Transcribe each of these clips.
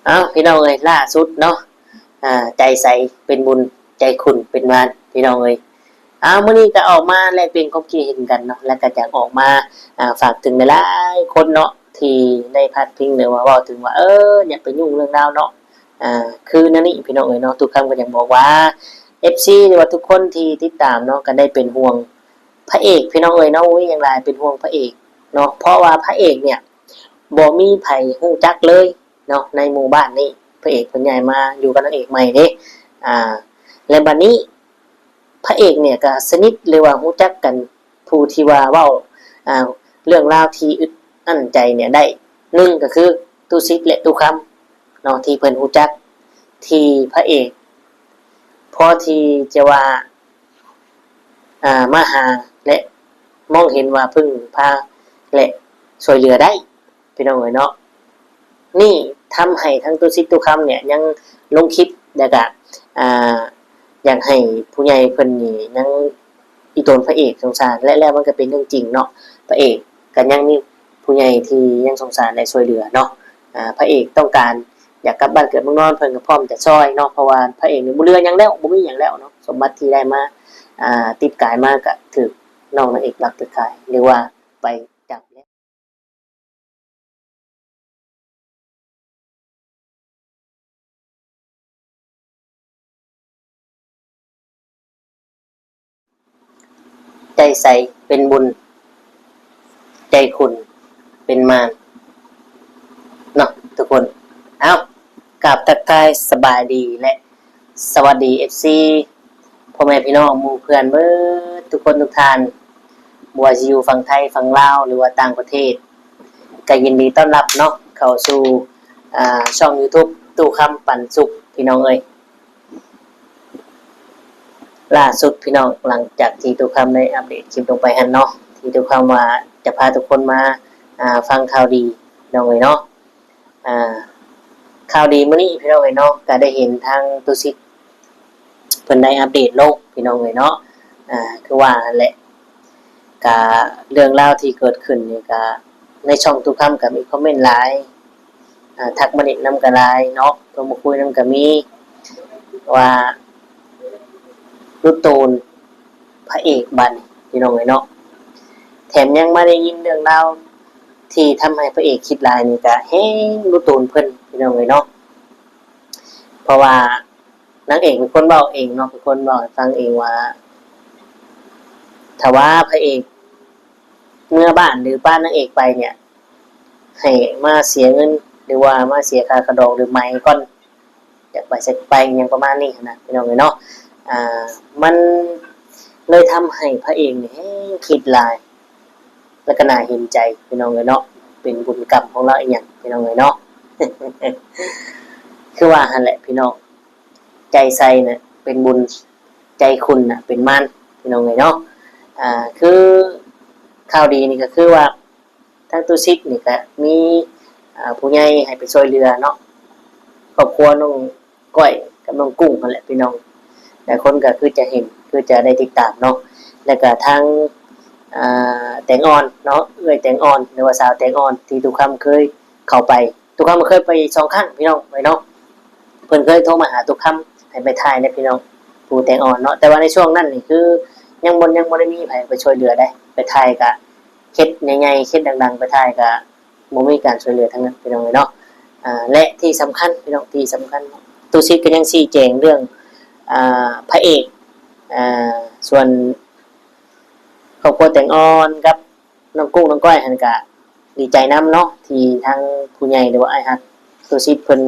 ເອົ້າ ພີ່ນ້ອງເອີຍ ລ່າສຸດເນາະ ອ່າ ໃຈໃສເປັນບຸນ ໃຈຂຸ້ນເປັນມານ ພີ່ນ້ອງເອີຍ. ເອົ້າ ມື້ນີ້ກໍອອກມາແລກປ່ຽນຄວາມຄິດເຫັນກັນເນາະ ແລ້ວກໍຢາກອອກມາ ອ່າ ຝາກເຖິງຫຼາຍໆຄົນເນາະ ທີ່ໄດ້ພາດພິງ ຫຼືວ່າເວົ້າເຖິງວ່າ ເອີ ຢ່າໄປຫຍຸ້ງເລື່ອງລາວເນາະ ອ່າ ຄືແນວນີ້ ພີ່ນ້ອງເອີຍເນາະ. ຕຸຄຳກໍຢາກບອກວ່າ ເອັຟຊີ ຫຼືວ່າທຸກຄົນທີ່ຕິດຕາມເນາະ ກໍໄດ້ເປັນຫ່ວງພະເອກ ພີ່ນ້ອງເອີຍເນາະ. ບໍ່ມີຫຍັງຫຼາຍ ເປັນຫ່ວງພະເອກເນາະ ເພາະວ່າພະເອກເນຍ ບໍ່ມີໃຜຮູ້ຈັກເລີຍເນາະ ໃນໝູ່ບ້ານນີ້. ພະເອກເພິ່ນຍ້າຍມາຢູ່ກັບນາງເອກໃໝ່ເດ້ ອ່າ ແລະ ບັດນີ້ພະເອກເນຍກໍສະໜິດ ຫຼືວ່າຮູ້ຈັກກັນ ຜູ້ທີ່ວ່າເວົ້າ ອ່າ ເລື່ອງລາວທີ່ອຶດອັ້ນໃຈເນຍໄດ້ ໜຶ່ງກໍຄື ຕຸສິດ ແລະ ຕຸຄຳເນາະ ທີ່ເພິ່ນຮູ້ຈັກ ທີ່ພະເອກພໍທີ່ຈະວ່າ ອ່າ ມາຫາ ແລະ ມອງເຫັນວ່າເພິ່ງພາ ແລະ ຊ່ວຍເຫຼືອໄດ້ ພີ່ນ້ອງເອີຍເນາະ. ນີ້ທຳໃຫ້ທັງຕຸສິດ ຕຸຄຳເນຍຍັງລົງຄລິບ ແລ້ວກະ ອ່າ ຢາກໃຫ້ຜູ້ໃຫຍ່ເພິ່ນນີ້ຍັງອີ່ຕົນພະເອກສົງສານ ແລະ ແລ້ວມັນກໍເປັນເລື່ອງຈິງເນາະ. ພະເອກກໍຍັງມີຜູ້ໃຫຍ່ທີ່ຍັງສົງສານ ແລະ ຊ່ວຍເຫຼືອເນາະ. ອ່າ ພະເອກຕ້ອງການຢາກກັບບ້ານເກີດເມືອງນອນ ເພິ່ນກໍພ້ອມຈະຊ່ອຍເນາະ ເພາະວ່າພະເອກນີ້ບໍ່ເຫຼືອຫຍັງແລ້ວ ບໍ່ມີຫຍັງແລ້ວເນາະ. ສົມບັດທີ່ໄດ້ມາ ອ່າ ຕິດກາຍມາກໍຖືກນ້ອງນາງເອກລັກໄປຂາຍ ຫຼືວ່າໄປຈັບແລ້ວ. ໃຈໃສເປັນບຸນ ໃຈຂຸ້ນເປັນມານເນາະທຸກຄົນ. ເອົ້າ ກາບທັກທາຍສະບາຍດີ ແລະ ສະຫວັດດີ ເອັຟຊີ ພໍ່ແມ່ພີ່ນ້ອງໝູ່ເພື່ອນເບິດທຸກຄົນທຸກທ່ານ ບໍ່ວ່າຊິຢູ່ຝັ່ງໄທ ຝັ່ງລາວ ຫຼືວ່າຕ່າງປະເທດ ກໍຍິນດີຕ້ອນຮັບເນາະ ເຂົ້າສູ່ ອ່າ ຊ່ອງຢູທູບ ຕູ້ຄຳປັນສຸກ ພີ່ນ້ອງເອີຍ. ລ່າສຸດພີ່ນ້ອງ ຫຼັງຈາກທີ່ຕູ້ຄຳໄດ້ອັບເດດຄລິບລົງໄປຫັ້ນເນາະ ທີ່ຕູ້ຄຳວ່າຈະພາທຸກຄົນມາ ອ່າ ຟັງຂ່າວດີ ພີ່ນ້ອງເອີຍເນາະ. ອ່າ ຂ່າວດີມື້ນີ້ພີ່ນ້ອງເອີຍເນາະ ກໍໄດ້ເຫັນທາງຕຸສິດເພິ່ນໄດ້ອັບເດດລົງ ພີ່ນ້ອງເອີຍເນາະ. ອ່າ ຄືວ່າຫັ້ນແຫຼະ ກະເລື່ອງລາວທີ່ເກີດຂຶ້ນນີ້ ກະໃນຊ່ອງຕູ້ຄຳກໍມີຄອມເມັນຫຼາຍ ອ່າ ທັກມາຫຼິ້ນນຳກໍຫຼາຍເນາະ ໂທມາຄຸຍນຳກໍມີ ວ່າລຸດໂຕນພະເອກບາດນີ້ ພີ່ນ້ອງເອີຍເນາະ. ແຖມຍັງມາໄດ້ຍິນເລື່ອງລາວທີ່ທຳໃຫ້ພະເອກຄິດຫຼາຍນີ້ ກະແຮງລຸດໂຕນເພິ່ນ ພີ່ນ້ອງເອີຍເນາະ. ເພາະວ່ານາງເອກເປັນຄົນເວົ້າເອງເນາະ ເປັນຄົນເວົ້າໃຫ້ຟັງເອງວ່າ ຖ້າວ່າພະເອກເມືອບ້ານ ຫຼື ປະນາງເອກໄປເນຍ ໃຫ້ມາເສຍເງິນ ຫຼືວ່າມາເສຍຄ່າຄ່າດອງ ຫຼື ໃໝກ່ອນ ຢາກໄປໃສໄປ ຫຍັງປະມານນີ້ຫັ້ນນະ ພີ່ນ້ອງເອີຍເນາະ. ອ່າ ມັນເລີຍທຳໃຫ້ພະເອກນີ້ແຮງຄິດຫຼາຍ ແລ້ວກໍໜ້າເຫັນໃຈ ພີ່ນ້ອງເອີຍເນາະ. ເປັນບຸນກຳຂອງລາວອີ່ຫຍັງ ພີ່ນ້ອງເອີຍເນາະ. ຄືວ່າຫັ້ນແຫຼະ ພີ່ນ້ອງ ໃຈໃສນະເປັນບຸນ ໃຈຂຸ້ນນະເປັນມານ ພີ່ນ້ອງເອີຍເນາະ. ອ່າ ຄືຂ່າວດີນີ້ກໍຄືວ່າ ທາງຕຸສິດນີ້ກະມີ ອ່າ ຜູ້ໃຫຍ່ໃຫ້ໄປຊ່ວຍເຫຼືອເນາະ ຄອບຄົວນ້ອງກ້ອຍກັບນ້ອງກຸ້ງຫັ້ນແຫຼະພີ່ນ້ອງ. ຫຼາຍຄົນກະຄືຈະເຫັນ ຄືຈະໄດ້ຕິດຕາມເນາະ ແລ້ວກະທາງ ອ່າ ແຕງອ່ອນເນາະ ເອື້ອຍແຕງອ່ອນ ຫຼືວ່າສາວແຕງອ່ອນ ທີ່ຕຸຄຳເຄີຍເຂົ້າໄປ ຕຸຄຳເຄີຍໄປສອງຄັ້ງພີ່ນ້ອງເອີຍເນາະ. ເພິ່ນເຄີຍໂທມາຫາຕຸຄຳໃຫ້ໄປຖ່າຍນະພີ່ນ້ອງ ຜູ້ແຕງອ່ອນເນາະ ແຕ່ວ່າໃນຊ່ວງນັ້ນນີ້ຄືຍັງບໍ່ ຍັງບໍ່ໄດ້ມີໃຜໄປຊ່ວຍເຫຼືອໃດ ໄປຖ່າຍກະ ເຂດໃຫຍ່ໆ ເຂດດັງໆ ໄປຖ່າຍກະບໍ່ມີການຊ່ວຍເຫຼືອທັງນັ້ນ ພີ່ນ້ອງເອີຍເນາະ. ອ່າ ແລະທີ່ສຳຄັນ ພີ່ນ້ອງ ທີ່ສຳຄັນ ຕຸສິດກໍຍັງຊີ້ແຈງເລື່ອງ ອ່າ ພະເອກ ອ່າ ສ່ວນຄອບຄົວແຕງອ່ອນກັບນ້ອງກຸ້ງນ້ອງກ້ອຍຫັ້ນ ກະດີໃຈນຳເນາະ ທີ່ທາງຜູ້ໃຫຍ່ ຫຼືວ່າອ້າຍຮັກຕຸສິດເພິ່ນ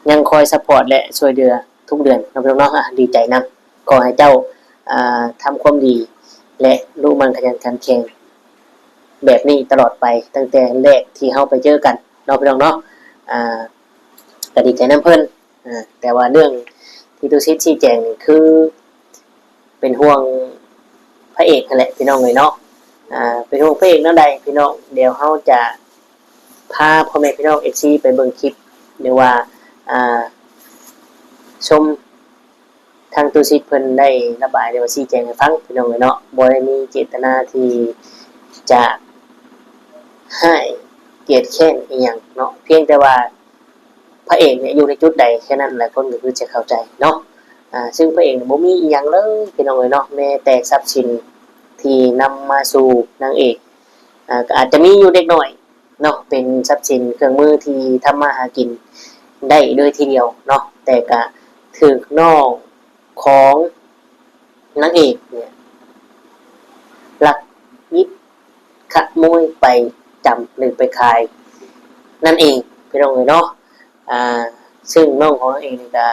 ຍັງຄອຍຊັບພອດ ແລະຊ່ວຍເຫຼືອທຸກເດືອນເນາະ ພີ່ນ້ອງເນາະ. ອ່າ ດີໃຈນຳ ຂໍໃຫ້ເຈົ້າ ອ່າ ທຳຄວາມດີ ແລະ ລຸໝັ່ນຂະຫຍັນຂັນແຂງແບບນີ້ຕະຫຼອດໄປ ຕັ້ງແຕ່ແລກທີ່ເຮົາໄປເຈີກັນເນາະ ພີ່ນ້ອງເນາະ. ອ່າ ກໍດີໃຈນຳເພິ່ນ ອ່າ ແຕ່ວ່າເລື່ອງທີ່ຕຸສິດຊີ້ແຈງນີ້ ຄືເປັນຫ່ວງພະເອກຫັ້ນແຫຼະ ພີ່ນ້ອງເອີຍເນາະ. ອ່າ ເປັນຫ່ວງພະເອກແນວໃດ ພີ່ນ້ອງ ດຽວເຮົາຈະພາພໍ່ແມ່ພີ່ນ້ອງ ເອັຟຊີ ໄປເບິ່ງຄລິບ ຫຼືວ່າ ອ່າ ຊົມ ທາງຕຸສິດເພິ່ນໄດ້ລະບາຍ ຫຼືວ່າຊີ້ແຈງໃຫ້ຟັງ ພີ່ນ້ອງເອີຍເນາະ. ບໍ່ໄດ້ມີເຈດຕະນາທີ່ຈະຮ້າຍກຽດແຄ້ນອີ່ຫຍັງເນາະ ພຽງແຕ່ວ່າ ພະເອກເນຍຢູ່ໃນຈຸດໃດ ແຄ່ນັ້ນຫຼາຍຄົນກໍຄືຈະເຂົ້າໃຈເນາະ. ອ່າ ຊຶ່ງພະເອກບໍ່ມີອີ່ຫຍັງເລີຍພີ່ນ້ອງເອີຍເນາະ, ແມ້ແຕ່ຊັບສິນທີ່ນຳມາສູ່ນາງເອກ ອ່າ ກໍອາດຈະມີຢູ່ເລັກນ້ອຍເນາະ, ເປັນຊັບສິນເຄື່ອງມືທີ່ທຳມາຫາກິນໄດ້ເລີຍທີດຽວເນາະ, ແຕ່ກະຖືກນ້ອງຂອງນາງເອກເນຍ ລັກຫຍິບຂະໂມຍໄປຈຳ ຫຼື ໄປຂາຍນັ້ນເອງ ພີ່ນ້ອງເອີຍເນາະ. ອ່າ ຊຶ່ງນ້ອງຂອງນາງເອກນີ້ກະ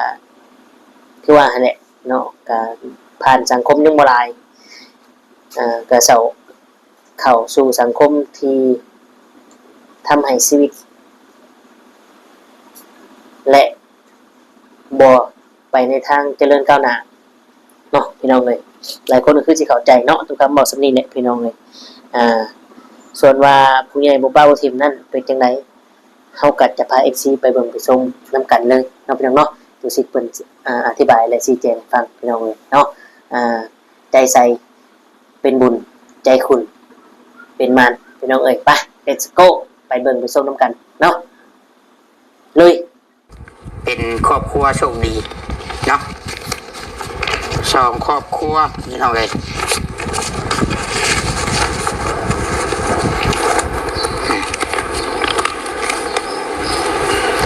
ຄືວ່າຫັ້ນແຫຼະເນາະ, ກະຜ່ານສັງຄົມຍັງບໍ່ຫຼາຍ ອ່າ ກະເຊົາ ເຂົ້າສູ່ສັງຄົມທີ່ທຳໃຫ້ຊີວິດ ແລະ ບໍ່ໄປໃນທາງຈະເລີນກ້າວໜ້າເນາະ ພີ່ນ້ອງເອີຍ. ຫຼາຍຄົນກໍຄືຊິເຂົ້າໃຈເນາະ ທຸກຄຳເວົ້າສ່ຳນີ້ແຫຼະ ພີ່ນ້ອງເອີຍ. ອ່າ ສ່ວນວ່າຜູ້ໃຫຍ່ບໍ່ປະບໍ່ຖິ້ມນັ້ນເປັນຈັ່ງໃດ ເຮົາກໍຈະພາເອັຟຊີໄປເບິ່ງໄປຊົມນຳກັນເລີຍເນາະ ພີ່ນ້ອງເນາະ. ຕູຊິດເພິ່ນ ອ່າ ອະທິບາຍ ແລະ ຊີ້ແຈງໃຫ້ຟັງ ພີ່ນ້ອງເອີຍເນາະ. ອ່າ ໃຈໃສເປັນບຸນ ໃຈຂຸ້ນເປັນມານ ພີ່ນ້ອງເອີຍ. ໄປ let's go ໄປເບິ່ງໄປຊົມນຳກັນເນາະ ລຸຍ. ເປັນຄອບຄົວໂຊກດີເນາະ ສອງຄອບຄົວ ພີ່ນ້ອງເອີຍ.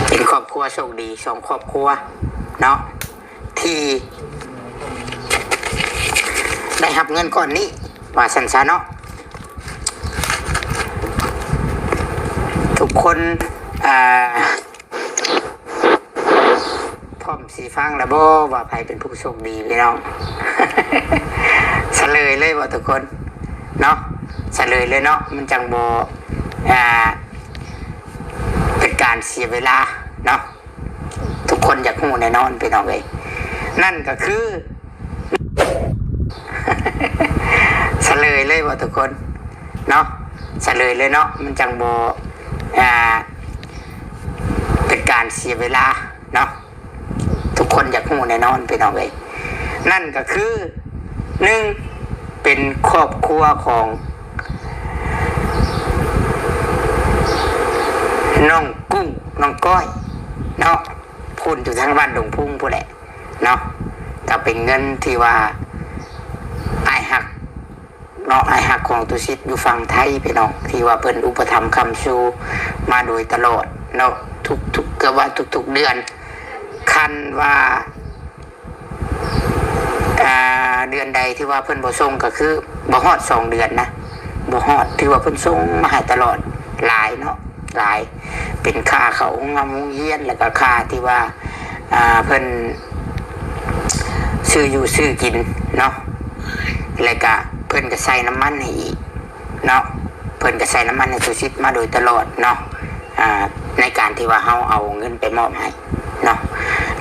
ເປັນຄອບຄົວໂຊກດີສອງຄອບຄົວເນາະ ທີ່ໄດ້ຮັບເງິນກ້ອນນີ້ ວ່າຊັ້ນຊະເນາະ. ທຸກຄົນ ອ່າ ພ້ອມຊິຟັງແລ້ວບໍ່ ວ່າໃຜເປັນຜູ້ໂຊກດີ ພີ່ນ້ອງ? ສະເຫຼີຍເລີຍບໍ່ທຸກຄົນເນາະ? ສະເຫຼີຍເລີຍເນາະ ມັນຈັ່ງບໍ່ ອ່າ ເປັນການເສຍເວລາເນາະ. ທຸກຄົນຢາກຮູ້ແນ່ນອນ ພີ່ນ້ອງເອີຍ. ນັ້ນກໍຄື ສະເຫຼີຍເລີຍບໍ່ທຸກຄົນເນາະ? ສະເຫຼີຍເລີຍເນາະ ມັນຈັ່ງບໍ່ ອ່າ ເປັນການເສຍເວລາເນາະ. ທຸກຄົນຢາກຮູ້ແນ່ນອນ ພີ່ນ້ອງເອີຍ. ນັ້ນກໍຄື ໜຶ່ງ ເປັນຄອບຄົວຂອງນ້ອງກຸ້ງ ນ້ອງກ້ອຍເນາະ ພຸ້ນຢູ່ທາງບ້ານດົງພຸງພຸ້ນແຫຼະເນາະ. ກໍເປັນເງິນທີ່ວ່າອ້າຍຮັກເນາະ ອ້າຍຮັກຂອງຕຸສິດຢູ່ຝັ່ງໄທ ພີ່ນ້ອງ ທີ່ວ່າເພິ່ນອຸປະຖຳຄ້ຳຊູມາໂດຍຕະຫຼອດເນາະ ທຸກໆ ເກືອບວ່າທຸກໆເດືອນ. ຄັນວ່າ ອ່າ ເດືອນໃດທີ່ວ່າເພິ່ນບໍ່ສົ່ງ ກໍຄືບໍ່ຮອດສອງເດືອນນະ ບໍ່ຮອດ ຖືວ່າເພິ່ນສົ່ງມາໃຫ້ຕະຫຼອດ ຫຼາຍເນາະ ຫຼາຍ ເປັນຄ່າເຂົ້າໂຮງຮຽນ ໂຮງຮຽນ ແລ້ວກໍຄ່າທີ່ວ່າ ອ່າ ເພິ່ນຊື້ຢູ່ຊື້ກິນເນາະ ແລ້ວກໍເພິ່ນກໍໃສ່ນ້ຳມັນໃຫ້ອີກເນາະ ເພິ່ນກໍໃສ່ນ້ຳມັນໃຫ້ຕຸສິດມາໂດຍຕະຫຼອດເນາະ ອ່າ ໃນການທີ່ວ່າເຮົາເອົາເງິນໄປມອບໃຫ້ເນາະ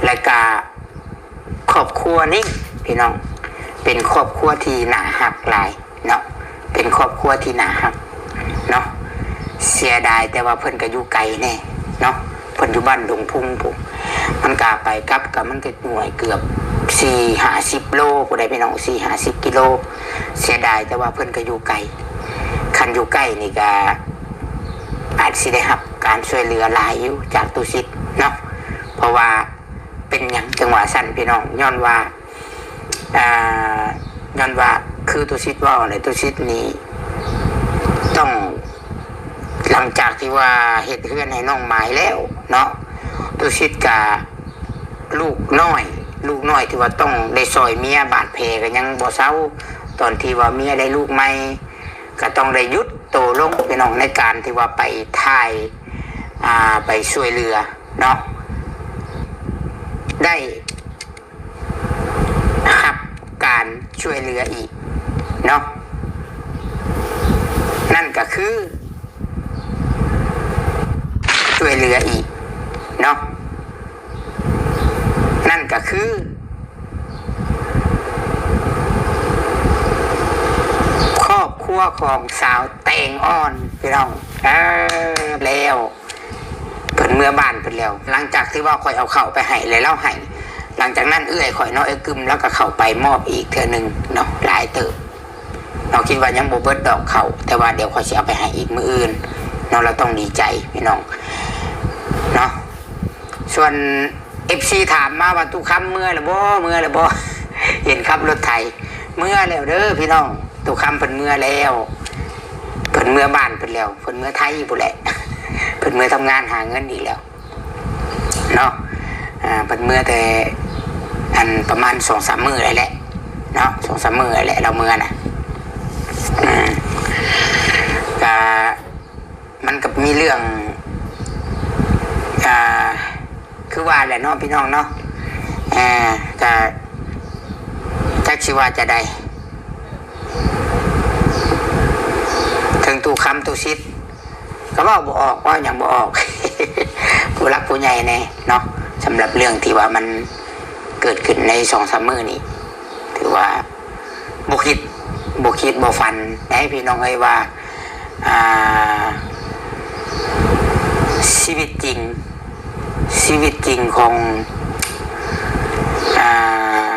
ແລ້ວກໍ ຄອບຄົວນີ້ພີ່ນ້ອງ ເປັນຄອບຄົວທີ່ໜ້າຮັກຫຼາຍເນາະ ເປັນຄອບຄົວທີ່ໜ້າຮັກເນາະ. ເສຍດາຍແຕ່ວ່າເພິ່ນກໍຢູ່ໄກແດ່ເນາະ ເພິ່ນຢູ່ບ້ານດົງພຸງພຸ້ນ ມັນກະໄປກັບ ກະມັນກໍໜ່ວຍເກືອບສີ່ຫ້າສິບໂລພຸ້ນໃດ໋ ພີ່ນ້ອງ ສີ່ຫ້າສິບກິໂລ. ເສຍດາຍແຕ່ວ່າເພິ່ນກໍຢູ່ໄກ ຄັນຢູ່ໃກ້ນີ້ກະອາດຊິໄດ້ຮັບການຊ່ວຍເຫຼືອຫຼາຍຢູ່ຈາກຕຸສິດເນາະ ເພາະວ່າ ເປັນຫຍັງຈັ່ງວ່າຊັ້ນ ພີ່ນ້ອງ? ຍ້ອນວ່າ ອ່າ ຍ້ອນວ່າຄືຕຸສິດເວົ້າແຫຼະ ຕຸສິດນີ້ຕ້ອງ ຫຼັງຈາກທີ່ວ່າເຮັດເຮືອນໃຫ້ນ້ອງໝາຍແລ້ວເນາະ ຕຸສິດກະ ລູກນ້ອຍ ລູກນ້ອຍທີ່ວ່າຕ້ອງໄດ້ຊ່ອຍເມຍ ບາດແຜກໍຍັງບໍ່ເຊົາ ຕອນທີ່ວ່າເມຍໄດ້ລູກໃໝ່ ກໍຕ້ອງໄດ້ຢຸດໂຕລົງ ພີ່ນ້ອງ ໃນການທີ່ວ່າໄປຖ່າຍ ອ່າ ໄປຊ່ວຍເຫຼືອເນາະ ໄດ້ຮັບການຊ່ວຍເຫຼືອອີກເນາະ ນັ້ນກໍຄື ຊ່ວຍເຫຼືອອີກເນາະ ນັ້ນກໍຄື ຄອບຄົວຂອງສາວແຕງອ່ອນ ພີ່ນ້ອງ. ເອີ ແລ້ວ ເພິ່ນເມືອບ້ານເພິ່ນແລ້ວ ຫຼັງຈາກທີ່ວ່າຂ້ອຍເອົາເຂົ້າໄປໃຫ້ ແລ້ວລາວໃຫ້ ຫຼັງຈາກນັ້ນເອື້ອຍຂ້ອຍເນາະ ເອື້ອຍກຶມ ລາວກໍເຂົ້າໄປມອບອີກເທື່ອໜຶ່ງເນາະ ຫຼາຍເຕີບ. ເຮົາຄິດວ່າຍັງບໍ່ເບິດດອກເຂົ້າ ແຕ່ວ່າດຽວຂ້ອຍຊິເອົາໄປໃຫ້ອີກມື້ອື່ນເນາະ ລາວຕ້ອງດີໃຈພີ່ນ້ອງເນາະ. ສ່ວນເອັຟຊີຖາມມາວ່າ ຕຸຄຳເມືອແລ້ວບໍ່ ເມືອແລ້ວບໍ່ ເຫັນຂັບລົດໄຖ ເມືອແລ້ວເດີພີ່ນ້ອງ ຕຸຄຳເພິ່ນເມືອແລ້ວ ເພິ່ນເມືອບ້ານເພິ່ນແລ້ວ ເພິ່ນເມືອໄທພຸ້ນແຫຼະ ເພິ່ນເມືອທຳງານຫາເງິນອີກແລ້ວເນາະ ອ່າ ເພິ່ນເມືອແຕ່ອັນປະມານສອງສາມມື້ແລ້ວແຫຼະເນາະ ສອງສາມມື້ແລ້ວແຫຼະ ລາວເມືອນະ ອ່າ ກະ ມັນກໍມີເລື່ອງ ອ່າ ຄືວ່າແຫຼະເນາະພີ່ນ້ອງເນາະ ອ່າ ກະຈັກຊິວ່າຈະໃດ ເຖິງຕູ້ຄຳຕູ້ສິດກໍເວົ້າບໍ່ອອກ ເວົ້າຫຍັງບໍ່ອອກ ຜູ້ຫຼັກຜູ້ໃຫຍ່ແດ່ເນາະ ສຳລັບເລື່ອງທີ່ວ່າມັນເກີດຂຶ້ນໃນສອງສາມມື້ນີ້ ຖືວ່າ ບໍ່ຄິດ ບໍ່ຄິດບໍ່ຝັນໄດ໋ພີ່ນ້ອງເອີຍວ່າ ອ່າ ຊີວິດຈິງ ຊີວິດຈິງຂອງ ອ່າ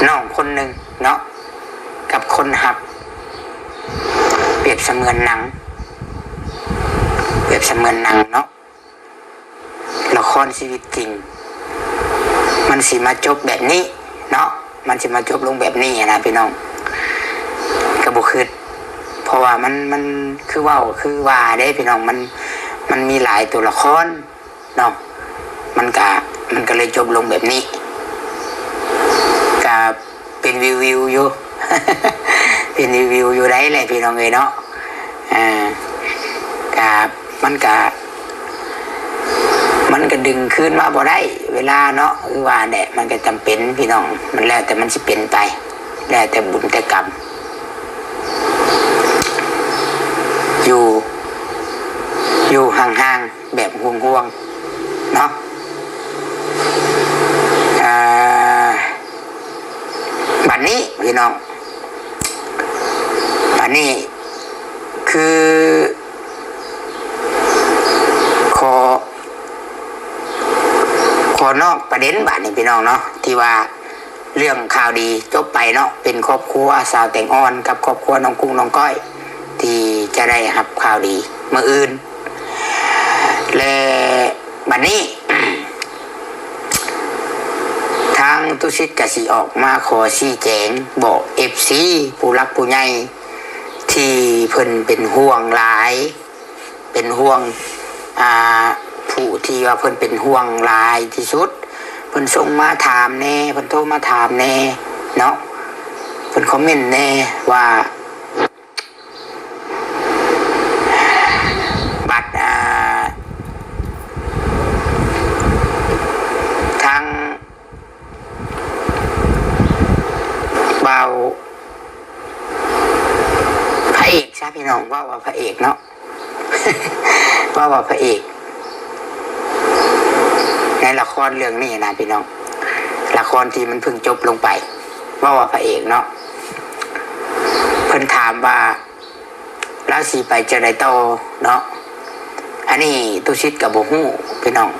ນ້ອງຄົນໜຶ່ງເນາະ ກັບຄົນຮັກ ປຽບສະເໝືອນໜັງ ປຽບສະເໝືອນໜັງເນາະ. ລະຄອນຊີວິດຈິງ ມັນຊິມາຈົບແບບນີ້ເນາະ ມັນຊິມາຈົບລົງແບບນີ້ນະພີ່ນ້ອງ ກໍບໍ່ຄິດ ເພາະວ່າມັນ ມັນຄືເວົ້າຄືວ່າເດ້ພີ່ນ້ອງ ມັນ ມັນມີຫຼາຍຕົວລະຄອນເນາະ ມັນກະ ມັນກະເລີຍຈົບລົງແບບນີ້ ກະ ເປັນວິວໆຢູ່ ເປັນວິວໆຢູ່ໄດ໋ແຫຼະພີ່ນ້ອງເອີຍເນາະ ອ່າ ກະ ມັນກະ ມັນກະດຶງຄືນມາບໍ່ໄດ້ເວລາເນາະ ຄືວ່າແຫຼະ ມັນກະຈຳເປັນພີ່ນ້ອງ ມັນແລ້ວແຕ່ມັນຊິເປັນໄປ ແລ້ວແຕ່ບຸນແຕ່ກຳ ຢູ່ ຢູ່ຫ່າງໆ ແບບຫ່ວງໆ ເນາະ ອ່າ ບັດນີ້ພີ່ນ້ອງ ບັດນີ້ຄື ຂໍ ຂໍນອກປະເດັນບາດນີ້ພີ່ນ້ອງເນາະ ທີ່ວ່າເລື່ອງຂ່າວດີຈົບໄປເນາະ ເປັນຄອບຄົວສາວແຕງອ່ອນກັບຄອບຄົວນ້ອງກຸ້ງນ້ອງກ້ອຍ ທີ່ຈະໄດ້ຮັບຂ່າວດີມື້ອື່ນ ແລະ ບັດນີ້ ທາງຕຸສິດກະຊິອອກມາຂໍຊີ້ແຈງບອກເອັຟຊີ ຜູ້ຫຼັກຜູ້ໃຫຍ່ທີ່ເພິ່ນເປັນຫ່ວງຫຼາຍ ເປັນຫ່ວງ ອ່າ ຜູ້ທີ່ວ່າເພິ່ນເປັນຫ່ວງຫຼາຍທີ່ສຸດ ເພິ່ນສົ່ງມາຖາມແດ່ ເພິ່ນໂທມາຖາມແດ່ເນາະ ເພິ່ນຄອມເມັນແດ່ວ່າ ບັດ ອ່າ ທາງບ່າວພະເອກຊະພີ່ນ້ອງ ເວົ້າວ່າພະເອກເນາະ ເວົ້າວ່າພະເອກ ໃນລະຄອນເລື່ອງນີ້ນະພີ່ນ້ອງ ລະຄອນທີ່ມັນເພິ່ງຈົບລົງໄປ ເວົ້າວ່າພະເອກເນາະ ເພິ່ນຖາມວ່າ ລາວຊິໄປຈັ່ງໃດຕໍ່ເນາະ ອັນນີ້ຕຸສິດກໍບໍ່ຮູ້ພີ່ນ້ອງ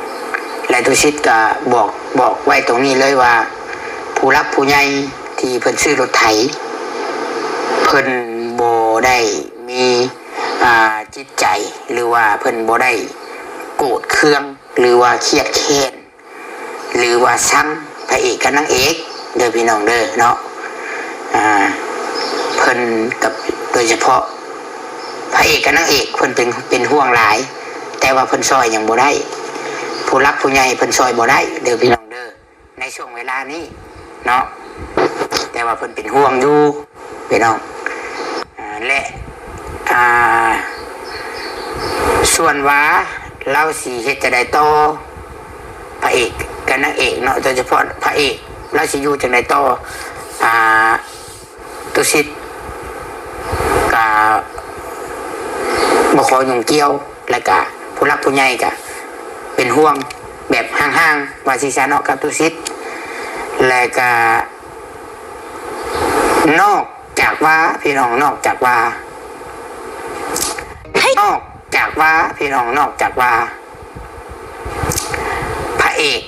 ແລະ ຕຸສິດກໍບອກ ບອກໄວ້ຕົງນີ້ເລີຍວ່າ ຜູ້ຫຼັກຜູ້ໃຫຍ່ທີ່ເພິ່ນຊື້ລົດໄຖ ເພິ່ນບໍ່ໄດ້ມີ ອ່າ ຈິດໃຈ ຫຼືວ່າເພິ່ນບໍ່ໄດ້ໂກດເຄືອງ ຫຼືວ່າຄຽດແຄ້ນ ຫຼືວ່າຊັງພະເອກກັບນາງເອກເດີພີ່ນ້ອງເດີເນາະ ອ່າ ເພິ່ນກັບ ໂດຍສະເພາະພະເອກກັບນາງເອກ ເພິ່ນເປັນ ເປັນຫ່ວງຫຼາຍ ແຕ່ວ່າເພິ່ນຊ່ອຍຫຍັງບໍ່ໄດ້ ຜູ້ຫຼັກຜູ້ໃຫຍ່ເພິ່ນຊ່ອຍບໍ່ໄດ້ເດີພີ່ນ້ອງເດີ ໃນຊ່ວງເວລານີ້ເນາະ ແຕ່ວ່າເພິ່ນເປັນຫ່ວງຢູ່ພີ່ນ້ອງ ອ່າ ແລະ ອ່າ ສ່ວນວ່າລາວຊິເຮັດຈັ່ງໃດຕໍ່ ພະເອກກັບນາງເອກເນາະ ໂດຍສະເພາະພະເອກລາວຊິຢູ່ຈັ່ງໃດຕໍ່ ອ່າ ຕຸສິດກະບໍ່ຂໍຫຍຸ້ງກ່ຽວ ແລະກະຜູ້ຫຼັກຜູ້ໃຫຍ່ກະເປັນຫ່ວງແບບຫ່າງໆ ວ່າຊີ້ຊະເນາະ ກັບຕຸສິດ ແລະກະ ນອກຈາກວ່າ ພີ່ນ້ອງ ນອກຈາກວ່າ ນອກຈາກວ່າ ພີ່ນ້ອງ ນອກຈາກວ່າ ພະເອກ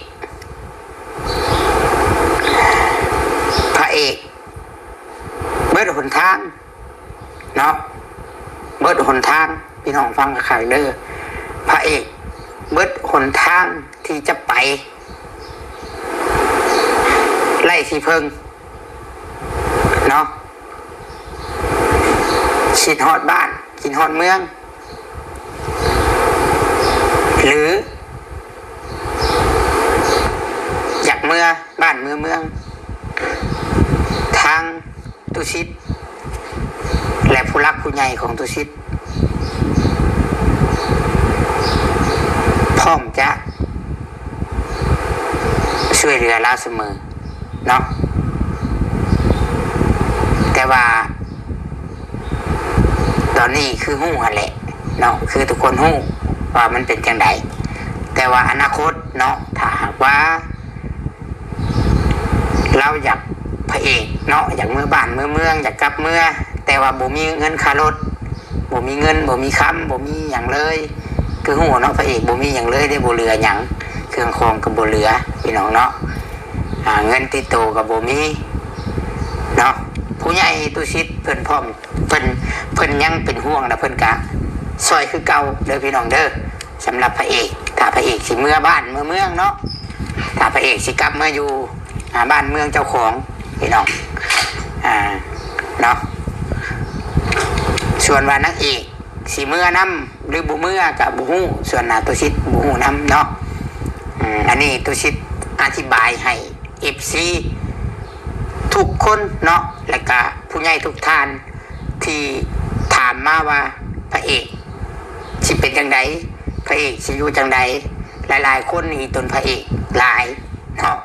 ພະເອກເບິດຫົນທາງເນາະ ເບິດຫົນທາງ ພີ່ນ້ອງຟັງຄັກໆເດີ ພະເອກເບິດຫົນທາງ ທີ່ຈະໄປ ໄຮ້ທີ່ເພິ່ງເນາະ, ຄິດຮອດບ້ານ ຄິດຮອດເມືອງ ຫຼື ຢາກເມືອບ້ານເມືອເມືອງ, ທາງ ຕຸສິດ ແລະ ຜູ້ຫຼັກຜູ້ໃຫຍ່ຂອງຕຸສິດ ພ້ອມຈະຊ່ວຍເຫຼືອລາວສະເໝີເນາະ. ແຕ່ວ່າຕອນນີ້ຄືຮູ້ຫັ້ນແຫຼະເນາະ, ຄືທຸກຄົນຮູ້ວ່າມັນເປັນຈັ່ງໃດ, ແຕ່ວ່າອະນາຄົດເນາະ ຖ້າຫາກວ່າ ລາວຢາກພະເອກເນາະ ຢາກເມືອບ້ານເມືອເມືອງ ຢາກກັບເມືອ ແຕ່ວ່າບໍ່ມີເງິນຄ່າລົດ ບໍ່ມີເງິນ ບໍ່ມີຄຳ ບໍ່ມີຫຍັງເລີຍ. ຄືຮູ້ເນາະ ພະເອກບໍ່ມີຫຍັງເລີຍເດ້ ບໍ່ເຫຼືອຫຍັງ ເຄື່ອງຂອງກໍບໍ່ເຫຼືອ ພີ່ນ້ອງເນາະ, ອ່າ ເງິນຕິດໂຕກໍບໍ່ມີເນາະ. ຜູ້ໃຫຍ່ຕຸສິດເພິ່ນພ້ອມ ເພິ່ນ ເພິ່ນຍັງເປັນຫ່ວງ ແລະ ເພິ່ນກະຊ່ອຍຄືເກົ່າເດີ ພີ່ນ້ອງເດີ. ສຳລັບພະເອກ ຖ້າພະເອກຊິເມືອບ້ານເມືອເມືອງເນາະ, ຖ້າພະເອກຊິກັບມາຢູ່ ອ່າ ບ້ານເມືອງເຈົ້າຂອງ ພີ່ນ້ອງ ອ່າ ເນາະ. ສ່ວນວ່ານາງເອກຊິເມືອນຳ ຫຼື ບໍ່ເມືອກະບໍ່ຮູ້, ສ່ວນໜ້າໂຕຊິດບໍ່ຮູ້ນຳເນາະ. ອືມ ອັນນີ້ໂຕຊິດອະທິບາຍໃຫ້ ເອັຟຊີ ທຸກຄົນເນາະ ແລະກະຜູ້ໃຫຍ່ທຸກທ່ານທີ່ຖາມມາວ່າ ພະເອກຊິເປັນຈັ່ງໃດ ພະເອກຊິຢູ່ຈັ່ງໃດ. ຫຼາຍໆຄົນນີ້ຕົນພະເອກຫຼາຍເນາະ,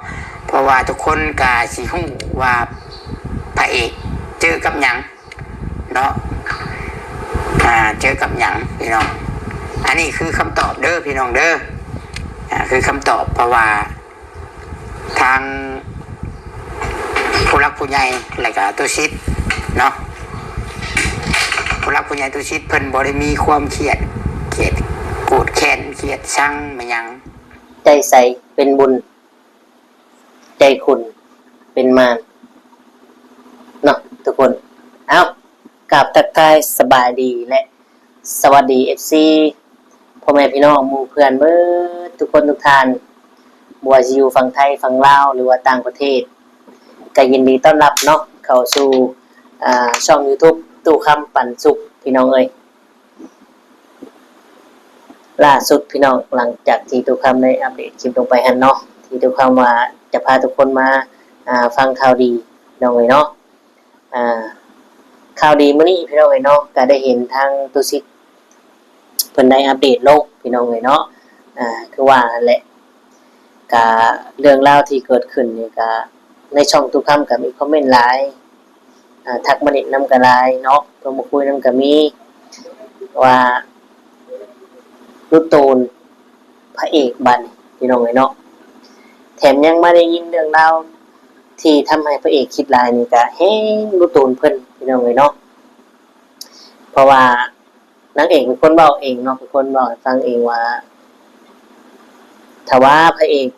ເພາະວ່າທຸກຄົນກະຊິຮູ້ວ່າພະເອກເຈີກັບຫຍັງເນາະ, ອ່າ ເຈີກັບຫຍັງ ພີ່ນ້ອງ. ອັນນີ້ຄືຄຳຕອບເດີ ພີ່ນ້ອງເດີ, ອ່າ ຄືຄຳຕອບ ເພາະວ່າ ທາງຜູ້ຫຼັກຜູ້ໃຫຍ່ ແລະກະຕຸສິດເນາະ, ຜູ້ຫຼັກຜູ້ໃຫຍ່ຕຸສິດເພິ່ນບໍ່ໄດ້ມີຄວາມຄຽດ ຄຽດໂກດແຄ້ນ ຄຽດຊັງແມ່ນຫຍັງ. ໃຈໃສເປັນບຸນ ໃຈຂຸ່ນເປັນມານເນາະທຸກຄົນ. ເອົ້າ ກາບທັກທາຍສະບາຍດີ ແລະ ສະຫວັດດີ ເອັຟຊີ ພໍ່ແມ່ພີ່ນ້ອງໝູ່ເພື່ອນເບິດທຸກຄົນທຸກທ່ານ, ບໍ່ວ່າຊິຢູ່ຝັ່ງໄທ ຝັ່ງລາວ ຫຼືວ່າຕ່າງປະເທດ ກະຍິນດີຕ້ອນຮັບເນາະ ເຂົ້າສູ່ ອ່າ ຊ່ອງ YouTube ຕູ້ຄຳປັນສຸກ ພີ່ນ້ອງເອີຍ. ລ່າສຸດພີ່ນ້ອງ ຫຼັງຈາກທີ່ຕູ້ຄຳໄດ້ອັບເດດຄລິບລົງໄປຫັ້ນເນາະ ທີ່ຕູ້ຄຳວ່າຈະພາທຸກຄົນມາ ອ່າ ຟັງຂ່າວດີ ພີ່ນ້ອງເອີຍເນາະ. ອ່າ ຂ່າວດີມື້ນີ້ພີ່ນ້ອງເອີຍເນາະ ກະໄດ້ເຫັນທາງຕຸສິດເພິ່ນໄດ້ອັບເດດລົງ ພີ່ນ້ອງເອີຍເນາະ. ອ່າ ຄືວ່າຫັ້ນແຫຼະ ກະເລື່ອງລາວທີ່ເກີດຂຶ້ນນີ້ ກະໃນຊ່ອງຕູ້ຄຳກະມີຄອມເມັນຫຼາຍ, ອ່າ ທັກມາຫຼິ້ນນຳກະຫຼາຍເນາະ, ໂທມາຄຸຍນຳກະມີ ວ່າລຸດໂຕນ ພະເອກບາດນີ້ ພີ່ນ້ອງເອີຍເນາະ. ແຖມຍັງມາໄດ້ຍິນເລື່ອງລາວທີ່ທຳໃຫ້ພະເອກຄິດຫຼາຍນີ້ກະແຮງລຸໂຕນເພິ່ນ ພີ່ນ້ອງເອີຍເນາະ. ເພາະວ່ານາງເອກເປັນຄົນເວົ້າເອງເນາະ ເປັນຄົນເວົ້າໃຫ້ຟັງເອງວ່າ ຖ້າວ່າພະເອກ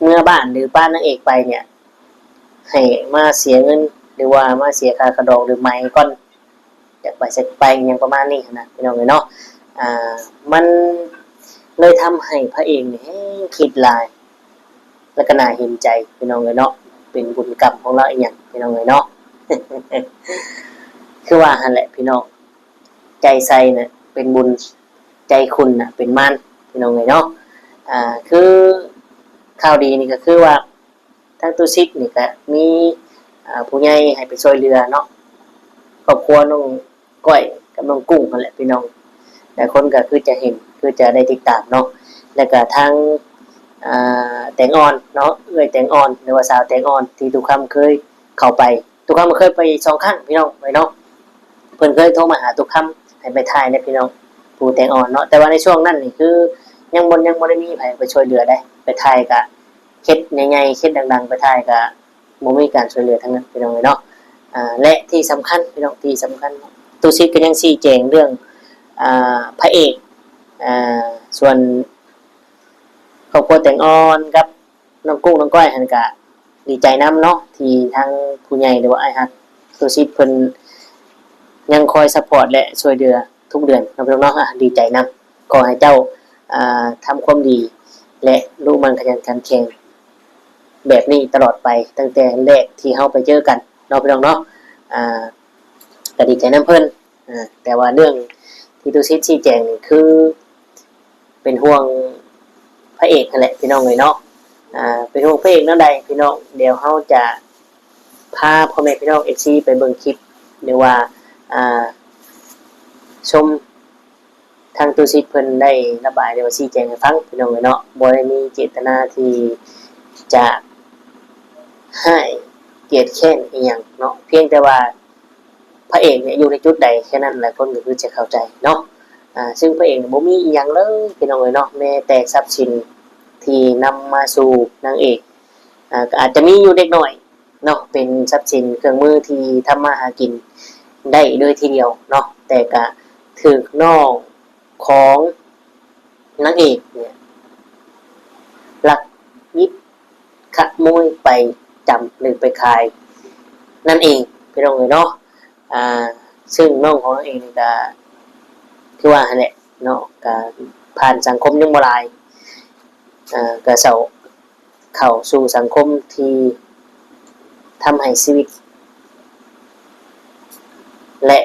ເມືອບ້ານ ຫຼື ປະນາງເອກໄປເນ່ຍ ໃຫ້ມາເສຍເງິນ ຫຼືວ່າມາເສຍຄ່າຄ່າດອງ ຫຼື ໄໝກ່ອນ ຢາກໄປໃສໄປ ຫຍັງປະມານນີ້ຫັ້ນນະ ພີ່ນ້ອງເອີຍເນາະ. ອ່າ ມັນເລີຍທຳໃຫ້ພະເອກນີ້ແຮງຄິດຫຼາຍ ແລ້ວກໍໜ້າເຫັນໃຈ ພີ່ນ້ອງເອີຍເນາະ, ເປັນບຸນກຳຂອງລາວອີ່ຫຍັງ ພີ່ນ້ອງເອີຍເນາະ. ຄືວ່າຫັ້ນແຫຼະ ພີ່ນ້ອງ, ໃຈໃສນະເປັນບຸນ ໃຈຂຸ່ນນະເປັນມານ ພີ່ນ້ອງເອີຍເນາະ. ອ່າ ຄືຂ່າວດີນີ້ກໍຄືວ່າ ທາງຕຸສິດນີ້ກະມີ ອ່າ ຜູ້ໃຫຍ່ໃຫ້ໄປຊ່ວຍເຫຼືອເນາະ, ຄອບຄົວນ້ອງກ້ອຍກັບນ້ອງກຸ້ງຫັ້ນແຫຼະພີ່ນ້ອງ. ຫຼາຍຄົນກະຄືຈະເຫັນ ຄືຈະໄດ້ຕິດຕາມເນາະ. ແລ້ວກະທາງ ອ່າ ແຕງອ່ອນເນາະ, ເອື້ອຍແຕງອ່ອນ ຫຼືວ່າສາວແຕງອ່ອນ ທີ່ຕູ້ຄຳເຄີຍເຂົ້າໄປ, ຕູ້ຄຳເຄີຍໄປສອງຄັ້ງພີ່ນ້ອງເອີຍເນາະ. ເພິ່ນເຄີຍໂທມາຫາຕູ້ຄຳໃຫ້ໄປຖ່າຍແດ່ພີ່ນ້ອງ ຜູ້ແຕງອ່ອນເນາະ, ແຕ່ວ່າໃນຊ່ວງນັ້ນນີ້ຄືຍັງບໍ່ ຍັງບໍ່ໄດ້ມີໃຜໄປຊ່ວຍເຫຼືອໃດ, ໄປຖ່າຍກະ ເຂດໃຫຍ່ໆ ເຂດດັງໆ ໄປຖ່າຍກະບໍ່ມີການຊ່ວຍເຫຼືອທັງນັ້ນ ພີ່ນ້ອງເອີຍເນາະ. ອ່າ ແລະທີ່ສຳຄັນ ພີ່ນ້ອງ ທີ່ສຳຄັນ ຕຸສິດກໍຍັງຊີ້ແຈງເລື່ອງ ອ່າ ພະເອກ ອ່າ ສ່ວນຄອບຄົວແຕງອ່ອນກັບນ້ອງກຸ້ງ ນ້ອງກ້ອຍຫັ້ນກະດີໃຈນຳເນາະ ທີ່ທາງຜູ້ໃຫຍ່ ຫຼືວ່າອ້າຍຮັກຕຸສິດເພິ່ນຍັງຄອຍຊັບພອດ ແລະຊ່ວຍເຫຼືອທຸກເດືອນເນາະ ພີ່ນ້ອງເນາະ. ອ່າ ດີໃຈນຳ ຂໍໃຫ້ເຈົ້າ ອ່າ ທຳຄວາມດີ ແລະ ດຸໝັ່ນຂະຫຍັນຂັນແຂງແບບນີ້ຕະຫຼອດໄປ ຕັ້ງແຕ່ແລກທີ່ເຮົາໄປເຈີກັນເນາະ ພີ່ນ້ອງເນາະ. ອ່າ ກະດີໃຈນຳເພິ່ນ ອ່າ ແຕ່ວ່າເລື່ອງທີ່ຕຸສິດຊີ້ແຈງນີ້ ຄືເປັນຫ່ວງພະເອກຫັ້ນແຫຼະ ພີ່ນ້ອງເອີຍເນາະ. ອ່າ ເປັນຫ່ວງພະເອກແນວໃດ ພີ່ນ້ອງ? ດຽວເຮົາຈະພາພໍ່ແມ່ພີ່ນ້ອງ ເອັຟຊີ ໄປເບິ່ງຄລິບ ຫຼືວ່າ ອ່າ ຊົມ ທາງຕຸສິດເພິ່ນໄດ້ລະບາຍ ຫຼືວ່າຊີ້ແຈງໃຫ້ຟັງ ພີ່ນ້ອງເອີຍເນາະ. ບໍ່ໄດ້ມີເຈດຕະນາທີ່ຈະຮ້າຍກຽດແຄ້ນອີ່ຫຍັງເນາະ ພຽງແຕ່ວ່າພະເອກເນຍຢູ່ໃນຈຸດໃດແຄ່ນັ້ນ ຫຼາຍຄົນກໍຄືຈະເຂົ້າໃຈເນາະ. ອ່າ ຊຶ່ງພະເອກບໍ່ມີອີ່ຫຍັງເລີຍ ພີ່ນ້ອງເອີຍເນາະ ແມ້ແຕ່ຊັບສິນທີ່ນຳມາສູ່ນາງເອກ ອ່າ ກໍອາດຈະມີຢູ່ເລັກນ້ອຍເນາະ ເປັນຊັບສິນເຄື່ອງມືທີ່ທຳມາຫາກິນໄດ້ເລີຍທີດຽວເນາະ ແຕ່ກະຖືກນ້ອງຂອງນາງເອກເນຍລັກຫຍິບຂະໂມຍໄປຈຳ ຫຼື ໄປຂາຍນັ້ນເອງ ພີ່ນ້ອງເອີຍເນາະ. ອ່າ ຊຶ່ງນ້ອງຂອງນາງເອກນີ້ກະຄືວ່າຫັ້ນແຫຼະເນາະ ກະຜ່ານສັງຄົມຍັງບໍ່ຫຼາຍ ອ່າ ກະເຊົາ ເຂົ້າສູ່ສັງຄົມທີ່ທຳໃຫ້ຊີວິດ ແລະ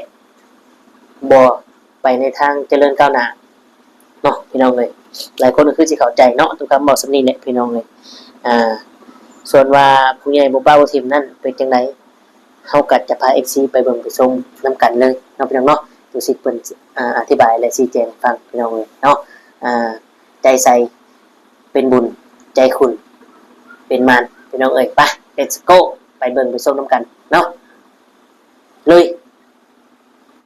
ບໍ່ໄປໃນທາງຈະເລີນກ້າວໜ້າເນາະ ພີ່ນ້ອງເອີຍ. ຫຼາຍຄົນກໍຄືຊິເຂົ້າໃຈເນາະ ຕຸຄຳເວົ້າສ່ຳນີ້ແຫຼະ ພີ່ນ້ອງເອີຍ. ອ່າ ສ່ວນວ່າຜູ້ໃຫຍ່ບໍ່ປະບໍ່ຖິ້ມນັ້ນເປັນຈັ່ງໃດ ເຮົາກໍຈະພາ ເອັຟຊີ ໄປເບິ່ງໄປຊົມນຳກັນເລີຍເນາະ ພີ່ນ້ອງເນາະ. ຕຸສິດເພິ່ນ ອ່າ ອະທິບາຍ ແລະ ຊີ້ແຈງໃຫ້ຟັງ ພີ່ນ້ອງເອີຍເນາະ. ອ່າ ໃຈໃສເປັນບຸນ ໃຈຂຸ້ນເປັນມ່ານ ພີ່ນ້ອງເອີຍ. ໄປ let's go ໄປເບິ່ງໄປຊົມນຳກັນເນາະ.